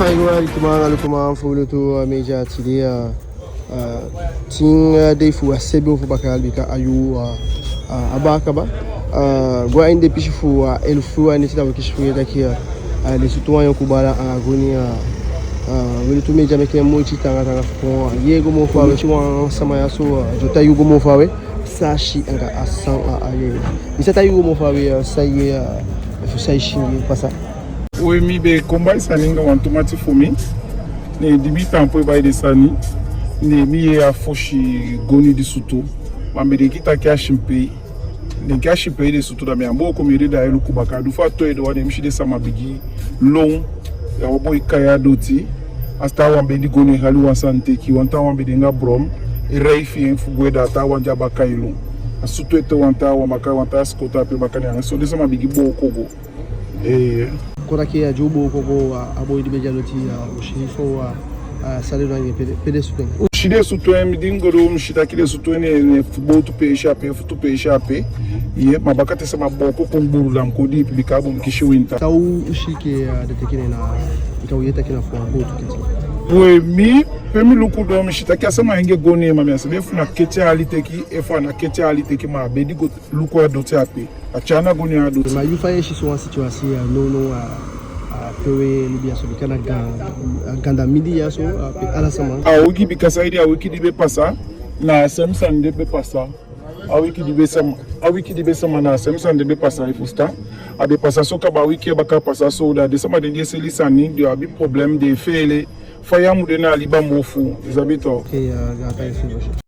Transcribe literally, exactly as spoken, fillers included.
Ayiwa, alikiman anga lukuman fu Wi Lutu, uh, Media, tide, uh, uh, tin, uh, dei fu a sebi fu baka, bika a yuu, uh, uh, a baka ba. Uh, go a ini den pisi fu, uh, elufu a neti, da wi kisi fu yee taki, uh, uh, den sutu wan yonku baala anga goni, uh, uh, Wi Lutu Media meke moiti taanga taanga fu kon, uh, yee go moo faawe. Wi si wan sama ya so, uh, di o taigi u go moo faawe san a si anga a san a, a yee. Mi sa taigi u go moo faawe, uh, san a yee, uh, efu san a si, san pasa. We, mi be kon bai sani anga wan tu mati fu mi. Ne di mi taampu e bai den sani, ne mi yee a fosi goni di sutu. Ma mi be denki taki a sinpei. Denki a sinpei den sutu, da mi á booko mi ede, da e luku baka. Di fu a tu ede wan, ne mi si den sama bigin lon. Ya wan boi kai a doti. A taawan be de, goni e hali wan sani teke, wan taawan be de anga brom e rei fi en fu gwe, da a taawan de a baka e lon. A sutu ete wan taawan baka, wan taa sikowtu ape baka, ne anga so den sama bigin booko go. Eh. Kon taki a di u booko go a, a boi di be de a doti, a, u si fa, a, a san den du anga en, pe, pe den sutu en. U si den sutu en, mi di mi go doo mi si taki den sutu en ne, ne fu bowtu peesi ape, futu peesi ape. Ye, ma bakaten sama booko kon gbulu, da mi kon diipi bika a bun kisi winta. San u si enke, a, den teke en na, bika u yee taki na fu wan bowtu keti. We, mi, pe mi luku doo mi si taki a sama e gwe go ne en, ma mi á sabi efu na keti a hali teke, efu a ná keti a hali teke, ma a be di go luku a doti ape. A tyai na goni a doti. Ma yu, fa yu e si so wan situwasi ya nownow, a, a pe we libi ya so, bika na gan, a ganda mindii ya so, a pe ala sama. A ogii, bika saide, a wiki di be pasa, na a seem sani de be pasa. A wiki di be sama, a wiki di be sama na a seem sani de be pasa, i fusutan. A be pasa so kaba, a wiki e baka pasa so, da den sama den di e seli sani, den abi problème, den e feele. Fa ya mu de na a liba mofu, i sabi tok. Oke, a, gaantangi fi i.